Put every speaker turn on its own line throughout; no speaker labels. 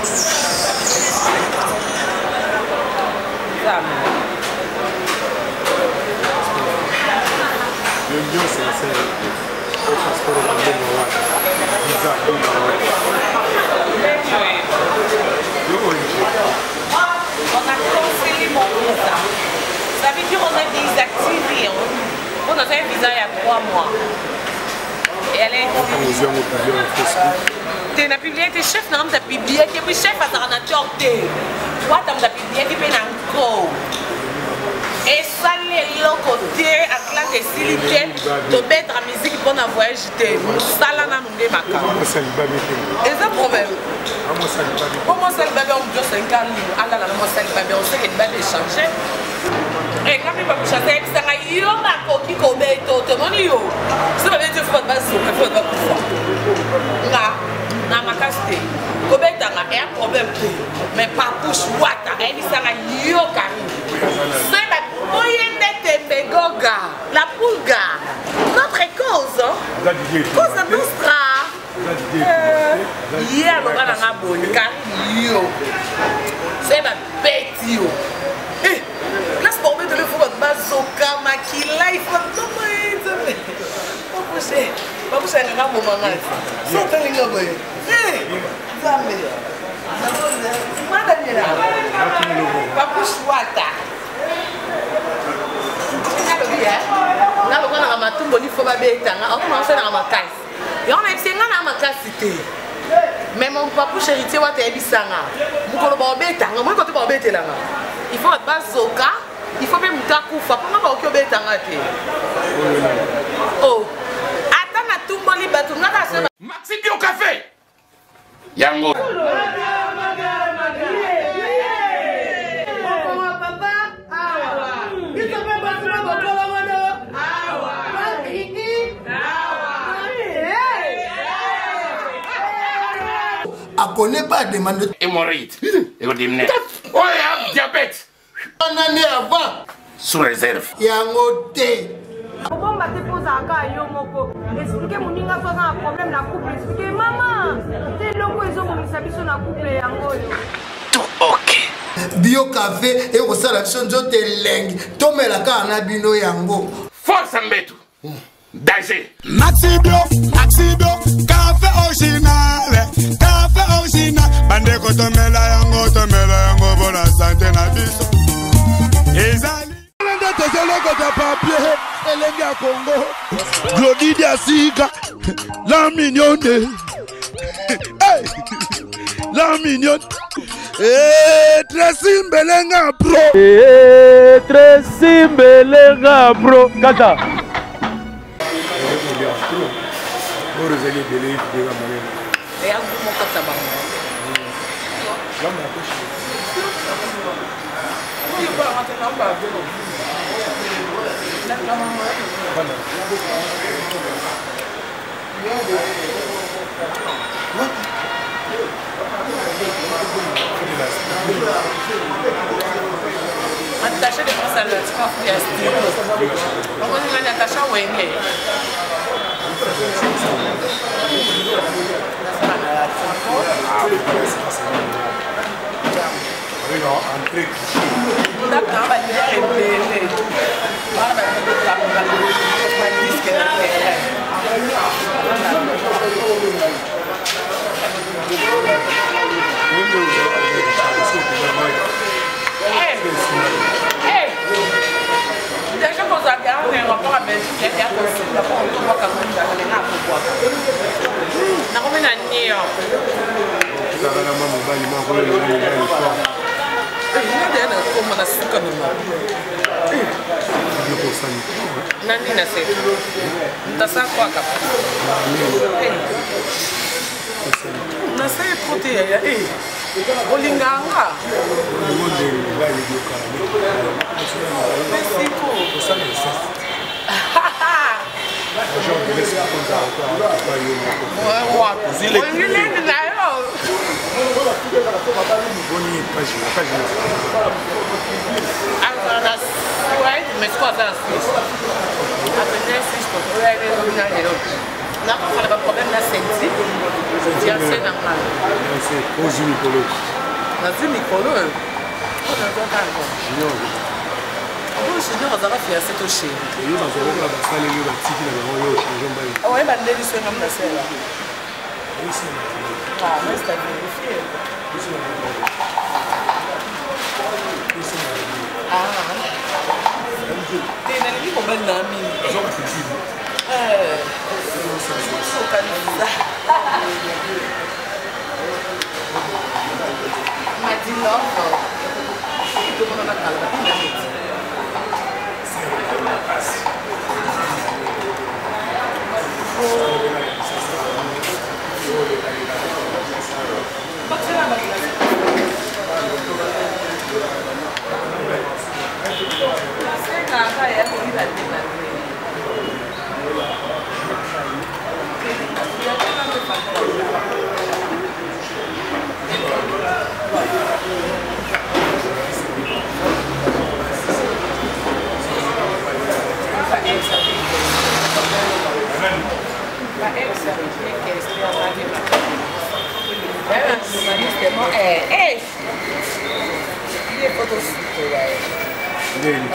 Yo nyonso nasala passeport mbongo wana visa mbongo wana yo ONG.
On a cancellé mon visa. Ça veut dire on a désactivé. On a fait un visa il y a 3 mois. Et elle est.
Ozwi yango publie na Facebook?
Te, na publie te. Chef na nga moto apubliaki, et puis chef azalaka na tort te. Wata moto apubliaki mpe na nko esali eloko te. Atlante esili te, tobetaka miziki mpo na voyage te. Mosala nanu nde makambo eza problème. Po mwasi libabe, oyo moto osengi alala na mwasi libabe, oseke libabe échange. Nga mpe bakushasa yebisanga yo bakoki kobeta, tomoni yo so babeti, fo bato bazoka, fo bato bakufa. Nga na makasi te, kobetanga eya problème te, mais Papouche Wata ayebisanga yo Karine se oye nde tembe goga la pulga notre cause, cause nostra. Ye aloba na nga boye: "Karine, yo se babeti yo place bakobetele, fo bato bazoka makila, ifo Papouche, Papouche alingaka bomanga so otalinga boye." Nzambe madaniela Papouche Wata nalobi nga lokola matumboli, fo babetanga okoma osalaka makasi. Yango nayebisi nga na makasi te, mais mon Papouche Héritier Wata ayebisanga mokolo baobetanga, moi kote baobetelanga, il faut bato bazoka, il faut mpe moto akufa mpo nga bakoki obetanga te. Oh, ata natumboli bato nga kaka.
Maxi Bio Café yango.
Akone pas demande.
Hémorroïde ekodimine oyo diabète.
Wana nde avant.
Sous réserve.
Yango te.
Kobomba te, mpo ozalaka yo moko. Explique moninga so aza na problème na couple, explique mama te eloko ezobongisa biso na couple yango oyo.
Tout ok.
Bio Café ekosala biso nzoto elengi, tomela kaka na bino yango.
Force mbetu danger.
Maxi Bio, Maxi Bio, café original, café original. Bandeko, tomela yango, tomela yango mpona santé na biso. Ezali
nde tozolokota papier elenge ya Kongo. Glodi Diasika, la mignonne. Hey! La mignonne. Eh, Tracy Mbelenga bro.
Eh, Tracy Mbelenga bro. Kata.
Boro ezali ebele ebela monene.
Eya mokata bango. Attaché de presse à la ya studio, omoni nani attaché wenge. Ndako na baleader ebele wana, badisque na terrain. Déjà kozalaka na aéroport ya Belgique, ya kosuka mpo otobwaka ngunda akobwaka, nakomi na New York.
Ezalaka na mwa mobali moko oyo mobali fort.
Nde nakoma na suka na
biloko osali.
Nani na se moto kwaka nasali trop te yaya olinganga.
Olingo nde mobali yokala.
Mesiko.
Osala esasi genre de laisse konza yo moko.
Olingi nini na yo?
Boni page na page?
Azala na Suède, mais siko aza na Suisse, apene Suisse tokoyaki na lelo. Nakokala baproblème na senti fiance na ngai.
Ozwi mikolo.
Nazwi mikolo oyo nazwaka
Junior.
Oyo junior azalaka fiance to chéri?
Oyo bazalaka basaleli yo batiki na bango yo ochange mobali.
Oyeba nde biso ngam na sela. Ah, reste à vérifier. Ah. Te nalingi mobali na mingi. Okanisa. Madi love. Tomonana kala babina neti.
Ndeni.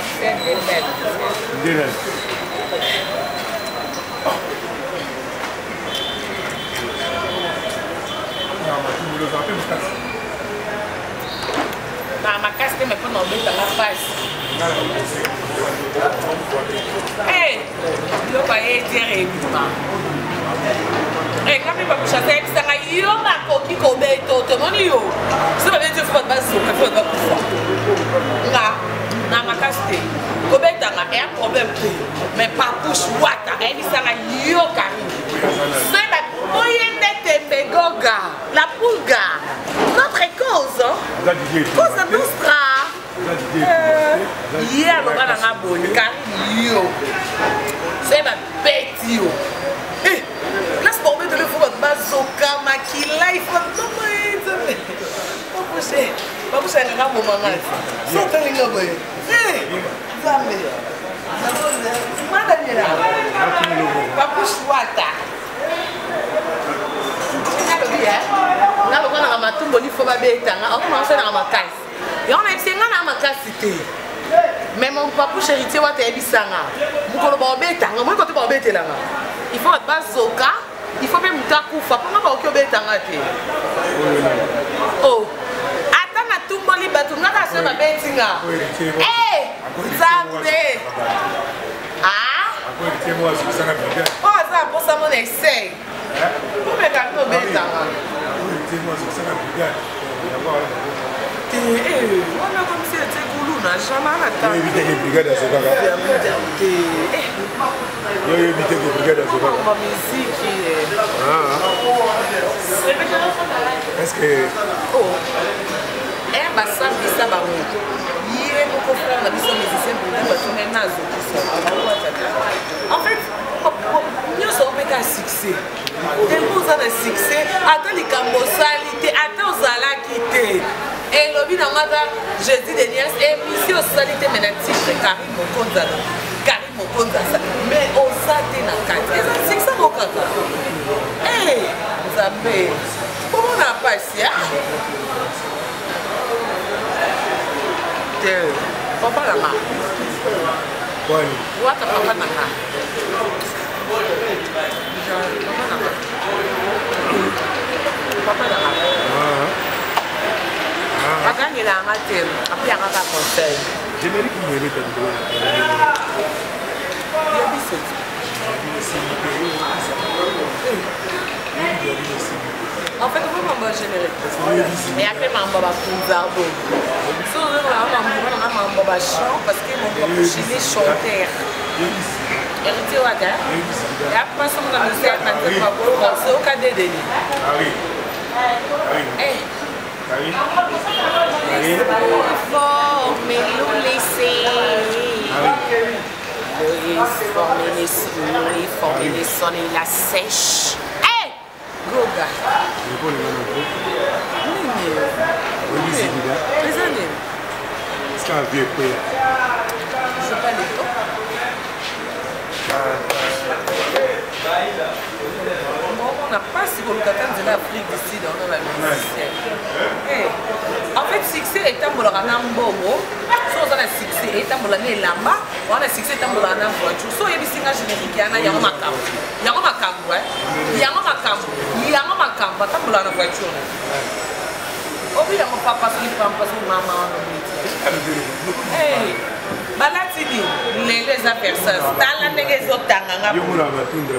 Na makasi te, me mpona obetanga mpasi biloko ya etiere ebima. Nga mpe bakushasa yebisanga yo bakoki kobeta, tomoni yo so babeti, fo bato bazoka, fo bato bakufa. Nga na makasi te, kobetanga eya problème te, mais Papouche Wata ayebisanga yo, Karine, soki boye nde tembe goga la pulga notre cause, cause nostra. Ye aloba na nga boye: Karine, yo soki babeti yo place baobetele, fo bato bazoka makila, ifo Papouche alingaka bomanga. So otalinga boye, Nzambe madaniela Papouche Wata alobi nga lokola nanga matumboli, fo babetanga okoma osalanga makasi. Yango nayebisi nga na makasi te, mais mon Papouche Héritier Wata ayebisanga mokolo baobetanga, moi kote baobetelanga, il faut bato bazoka, il faut mpe moto akufa mponga baoki obetanga te. O ata natumboli bato nga kaka soki babeti nga, Nzambe oyo aza na mposa mona esei omeka mpe obetanga te wana komisi ete kuluna jamais na.
Oyebi te ke brigade azokaka?
Te.
Yo oyebi te ke brigade azokaka?
Miziki.
Est ce que
Basambisa bango ye moko frère na biso musicien Bruno, batuna ye nazokisa. En fait nyonso opeka succès, tellement oza na succès, ata likambo osali te, ata ozalaki te, elobi nango ata Jésus de Nias émission osali te, mais na titre Karine Mokonza, Karine Mokonza, mais oza te na kati, eza succès ngo kaka. Nzambe, komona pasi te, papa nanga Wata, papa nanga, papa nanga, papa nanga agangelanga te, apeyanga ka conseil.
Générique moyebeta likolo.
Ya biso. En fait, oyo mambo ya générique eya mpe mambo ya bakunzardo, so ozongaka mambo wana, mambo ya bachant, parce que mon Papouche est chanteur. Héritier Wata ya mpasi mona misère na nzembo ya français oka dedeni. Former laisser former les former les sons et la sèche. Hey! Goga. Nini? Eza nini? C'est pas le temps. Naomona mpasi koluka ata nzela ya Afrique du Sud wana ba musicien. Eh, en fait succès etambolaka na mbongo. So oza na succès etambola na elamba, wana succès etambolaka na voiture. So oyebisi nga générique yana yango makambo. Yango makambo eh. Yango makambo. Yango makambo atambolaka na voiture. Obi yango papa soki pampa soki mama wana obeti. Eh, balati nini lelo eza versas tala ndenge ezotanga nga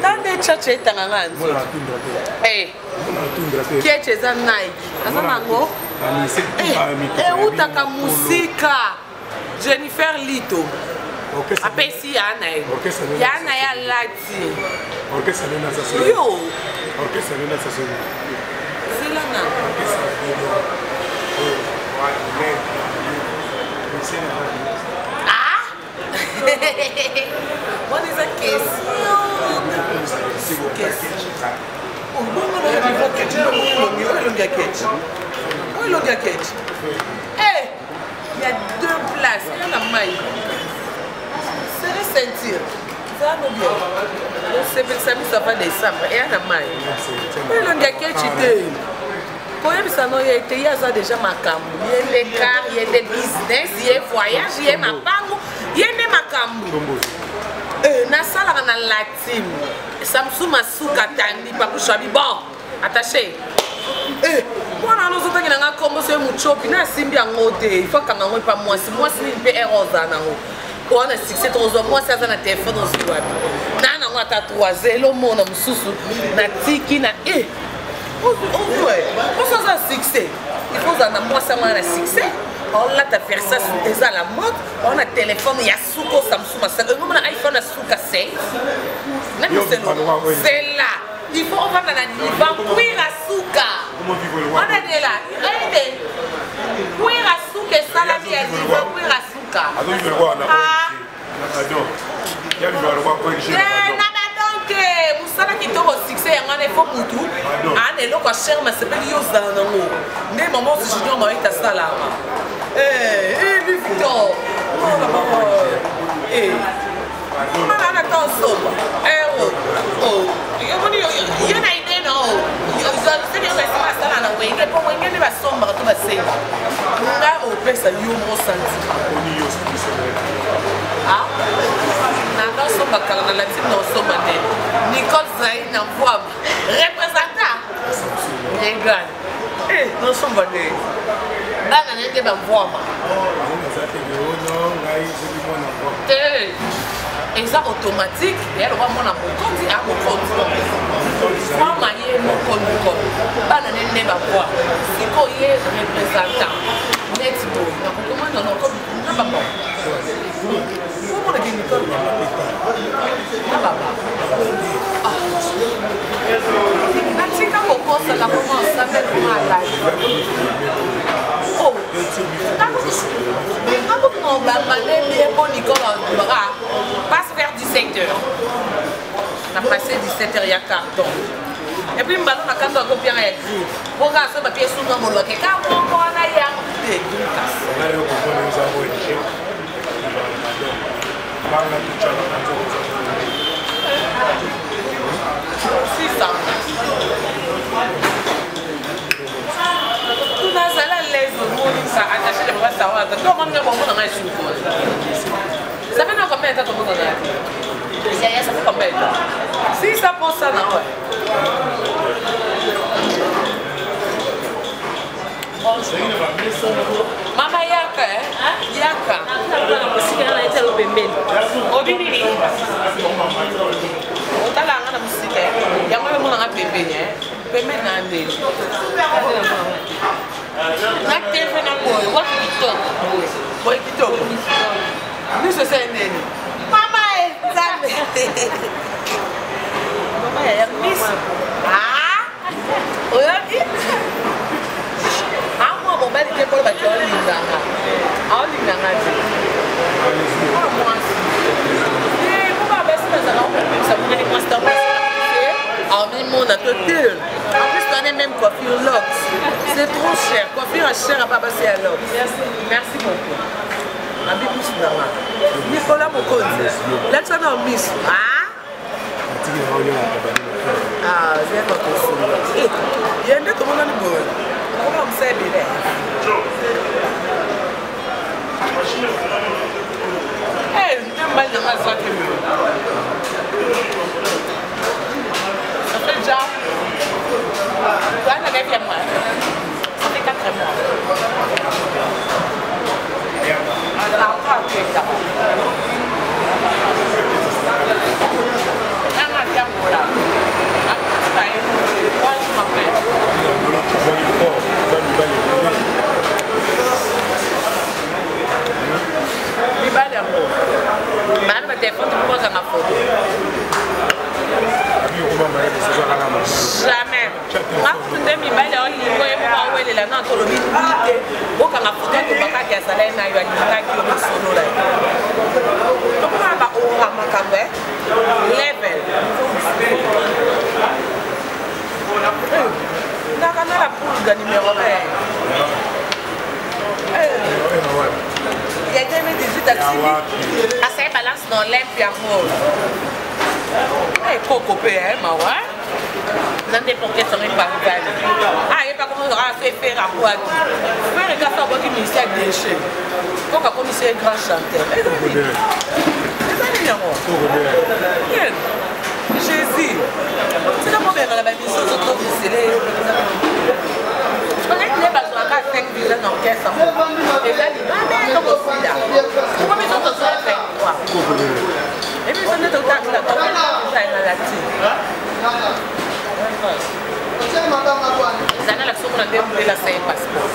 ta nde chacha etanga nga nzoto eh. keche eza nike aza nango eutaka eh, mosika jennifer lito apesi ya na ye ya na ye alati yo zela na Ah wana eza question question obongo na yo ketch elongi oyo elongi ya ketch oyo elongi ya ketch eh il y a deux places eya na mai serre ceinture zano bien osepelisa biso avant décembre eya na mai oyo elongi ya ketch te koyebisa no ye te ye aza deja makambo ye nde car ye nde business ye voyage ye mapango ye nde makambo eh, nasalaka na latim samsu masuka tandi pakushabi bon attaché eh, mwana wana ozotangela nga nkombo soye mochopi na asimbi yango te ifo akanga yango epa mwasi mwasi nini mpe ere ozala nango wana succès tokozwa mwasi aza na telefone ozwi wapi na nango ata 3 elomona mosusu natiki na e eh, ozwe poso aza succès il faut ozala na mwasi yango na succès aolata versas eza la mode ao na telefone ya suka osamsung asala oyo mona iphone ya suka 5 na miselo zela il faut ovanda na divan kwira suka wana dela ete kwira suka esalami ya divan kwira suka na badonke mosala kitoko succès yango wana efo mutu ana eloko ya cher masepeli yo ozala nango nde mama osi junior maita asalaka louis victor mana ana ta osomba omoni yo na ide na soki asala na wenge mpo wenge nde basombaka to basenga nga opesa yo mo sentiment ah? nanga osomba kala na latine na osomba nde nicole zai na mvwama représentant regan eh, nosomba nde bana na ye nde bamvwama te eza automatique ya lokwa mwana mokonzi a mokonzi mama ye moko moko bana ne nde bakwa sikoyo ye représentant neti boye nakokomana noko na baba omonaki nicole na baba ah. natika kokosaka moma ensemble koma alali oh. Akokoma nde bien mpo Nicole alobaka passe vers 17 heures na passe 17 heures ya carton et puis mbalo na kando akopianga ya gris mpo kaka soki bapie sunga molobake ka moko wana yango te gris kasi sisa Nazala l'aise omoni ça attaché de papa Sarah ata to omoni nga bongo na ngai suko. Ça fait combien de temps tomona na yaya ça fait combien de temps? Si ça pense ça na ouais. Mama yaka eh? Yaka. Obi nini? Otala nga na mosika eh? Yango yo mona nga pembeni eh? Pembeni na ndeni. Na TV na boye, wapi kitoko? Boye kitoko. Miso esa nini? Mama e Nzambe. Mama yaya miso. Ah! Oyoki? Amwa mobali te mpo bato aolinganga. Aolinganga te. Mwa mwasi. Eh, mpo basi bazalaka kopimisa monene mwasi ntango amimona to te. En plus, t'en es même coiffure locks. C'est trop cher. Coiffure à cher à papa, c'est à locks. Merci beaucoup. Abi misu na nga. Nicolas Mokonzi. Lakisa na misu. Ah! Ah, zeka tosolola. Ye nde tomonani boye. Okoma mosala ebele. Eh, nde mobali na nga azwaki boye. Ça fait déjà. Toza na neuvième mois. Ça fait 4 mois. Azalaka akenda. Mibali yango bana batelefone te mpo ozanga foto jamais ngakutu nde mibali yango lingo ye moko awelela na tolobi wi te bokanga foto alobakaki azalai na yo alingaki yo bosolola ye tokomona baora makambo e level naka na la pulga numéro 1 ya 2018 atindi asali balance na olympe yango koko mpe mawa eza nde porkestre yango epanzani ayeba komozaka so efere abwaki fere kasa abwaki ministère déchet koko akomisi ye grand chanteur eza nini yango jésus tika kobengana bamiso ozotomisele yo oleki nde bazwaka 5 visa na orchestre eza libanda tokosila po biso tozwa 23 ebiso nde totangila tokozala ti zana la biso mona nde mobela sa ye passeport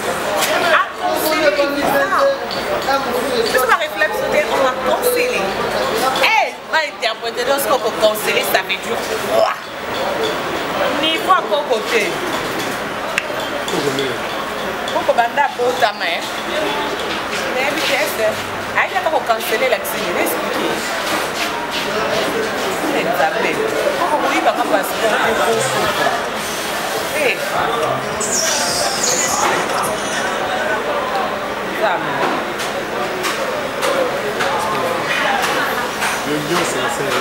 akonsele visa biso bareflexe te on a conseillé va interpréter donc ce qu'on conseiller ça veut dire quoi niveau akoko te koko banda abotama e nayebi te ese ayaki ata kokansele elakisi nini explike nzambe koko koyibaka passeport te kosuka nzambe
Yo nyonso nasala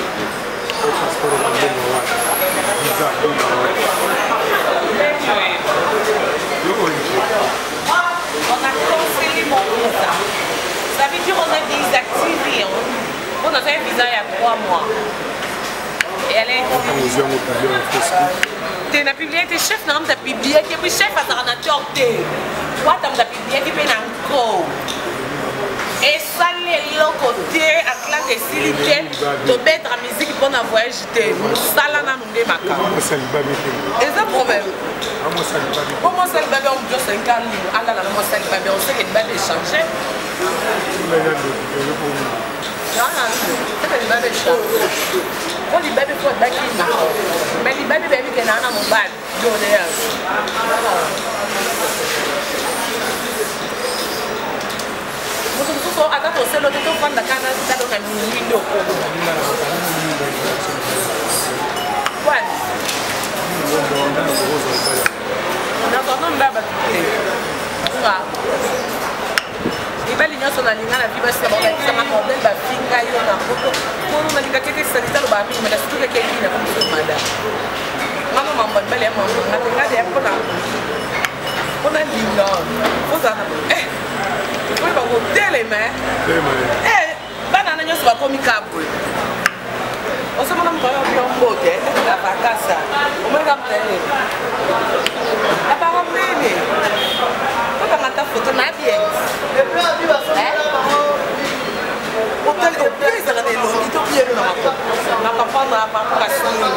o passeport na mbongo wana visa mbongo wana yo ONG.
On a cancellé mon visa. Ça veut dire on a désactivé. On a fait un visa il y a 3 mois. Et elle est.
Ozwi yango publie na Facebook?
Te, na publie te. Chef na nga moto apubliaki, epuis chef azalaka na tort te. Wata moto apubliaki mpe na nko esali eloko te. Atlante esili te, tobetaka miziki mpo na voyage te. Mosala nanu nde makambo. Eza problème po mwasi libabe yango nyonso alingi alala na mwasi libabe yango, seke libabe echange seke libabe echange po libabe fo bakima, mais libabe bayebi ke naa na mobali doléance. Moto mosusu ata toselo te, tofanda kaka na talo na minuit nde okoma wani. Nazwaka mba bato te, nga mibali nyonso nalinga na vi basi na bango bakisanga problème, bafinga yo na poto mono nalingaki ete salite aloba mingi mada surtout keke nini nakomiso mada ngano mambo mibali ya mambo nga te. Nga deya mpona linga ozala na oyo bakotelema bana na nyonso bakomi kabwe. Ozomona moto oyo yo mbote na bakasa, omonaka moto ye abaka mene tokanga ta foto na bien otali ezala na elongi to bien na na comprendre na par rapport à sini.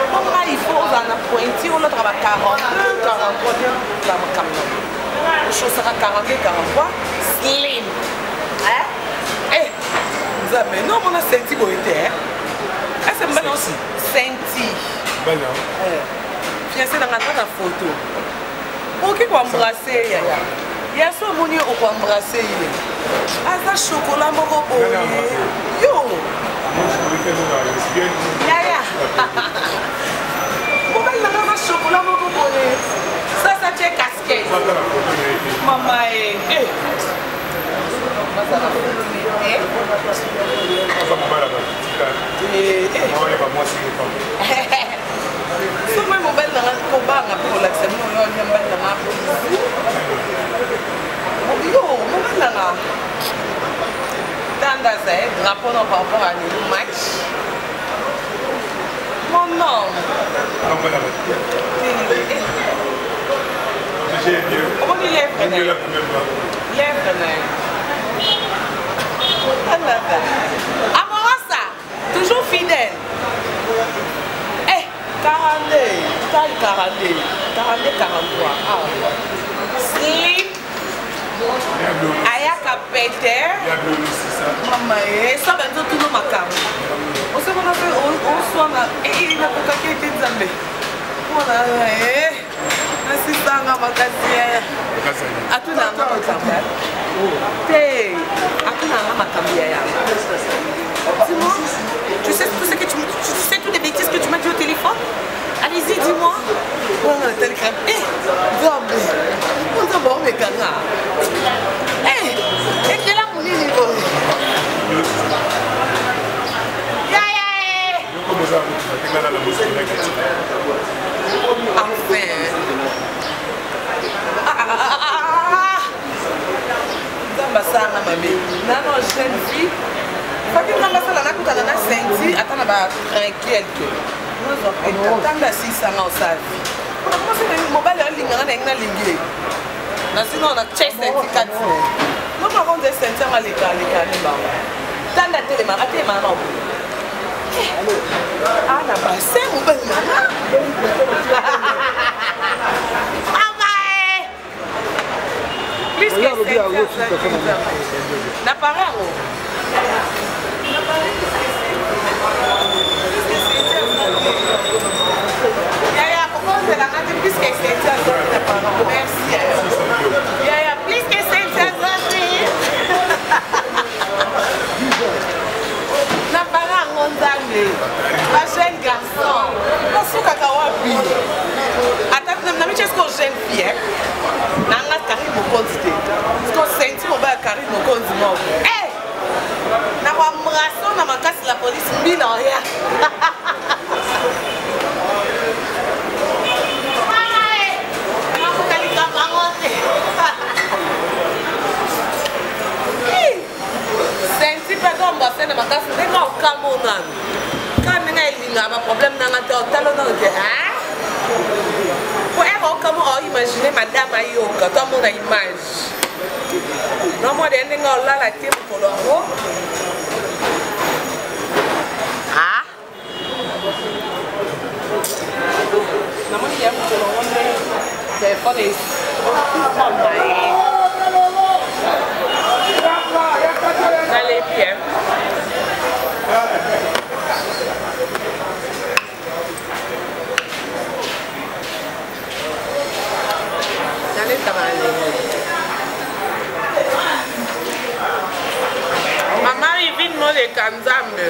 Po ngai il faut ozala na pointure, olotaka ba 42 43 te, ozala makambo oshosaka 42 43 slim. Nzambe, no mona senti boye te. Ese mobali osi senti fiancé nanga aza na foto, okoki koembrasse yaya ya so omoni okoembrasse ye, aza chocolat moko boye yo yaya. Mobali nanga aza chocolat moko boye, sasa tie casquette mama e. Bazala filme te.
Aza mobala batika. Oyeba mwasi mopamba.
Soki mobali nanga kobanga mpe kolakisa bino oyo mobali nanga yo mobali nanga tanda za drapeau non par rapport à lelo match mon homme. Omoni lèvre na ye, lèvre na ye. Tanda amorosa, toujours fidèle. Eh, 42 taille, 42, 42, 43. Ah, slip ayaka pete. Mama e so banzo tuna makambo osomona mpe oswana nakokaki ete Nzambe mpona nasisanga makasi. Atunanga makambo te, atunanga makambo ya yango. Dis-moi, tu sais tout ce que tu sais, toutes les bêtises que tu m'as dit au téléphone? Allez-y, dis-moi. Wana natali kaka, eh Nzambe, Nzambe aomekanga ekelamu nini boye? Yaya. Enfin, Nzambe asalanga mabe nano jeune fille. Faki Nzambe asala nakutana na ceinture ata na batrain quelque ntango asisanga osala vie. Mobali alinganga na yangi, nalingi ye, nasino na tie ceinture kati nomaka nze ceinture yango aleka aleka ne bango. Tanda atelemaka, atelemaka na ana bassin. Mobali nanga mama plus que ceinture na pare yango. Yaya, kokonzelanga te plus que ceinture azali na parent. Merci yaya, plus que ceinture azali na parent yango. Nzambe, bajeune garçon basukaka wapi? Ata na mitie siko jeune fille nanga Karine Mokonzi te, siko ceinture mobali ya Karine Mokonzi moko na koembrasser na makasi la police mbila oya. Nakoka likambo yango te. Ceinture mpe azoembrasser na makasi ndenge okamo nanu kaka ndenge elingaka baproblème nanga te. Otalo nano te po ere okamo oimagine madame ayoka to amona image nomona de ndenge olala te mokolo yango. Ah, namoni ya mokolo yango nde telefone ekoma ye nalebi. Naleta malengo. Mama Ivine moleka Nzambe.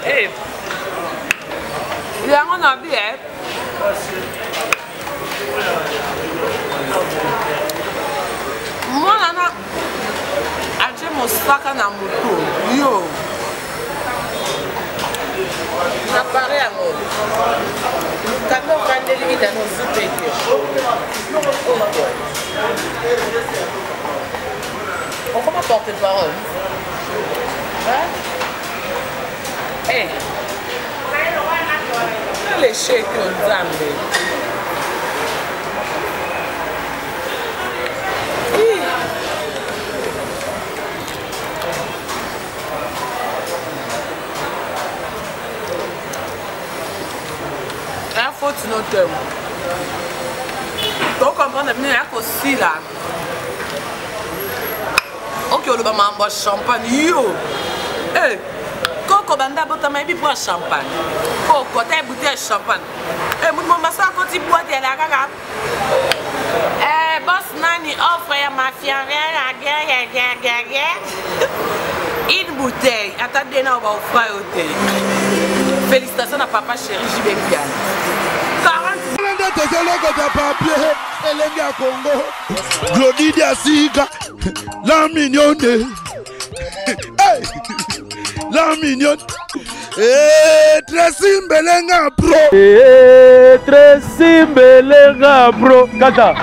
Eh, yango na bi eh. Mwana na atie mosaka na motu yo na pare yango mokanda okandeli mitano ozwi pete. Okoma porte parole. Eh, l'échec Nzambe. Aya faute no te, tocomprendre bino ya kosila. Oke oloba makambo ya champagne yo. Eh, koko banda botama yebi mpo ya champagne, koko ata ebute ya champagne. Eh, moto momasa akoti boîte yala kaka. Eh, boss nani offre ya mafia. Une bouteille ata de na baofra yo te. Félicitation na papa chéri JB Mpiana. 40
nde tozolokota papier elenge ya Congo Glodi Diasika la mignonne, hey! La mignonne. Eh, Tracy Mbelenga pro.
Eh, Tracy Mbelenga pro. Kata.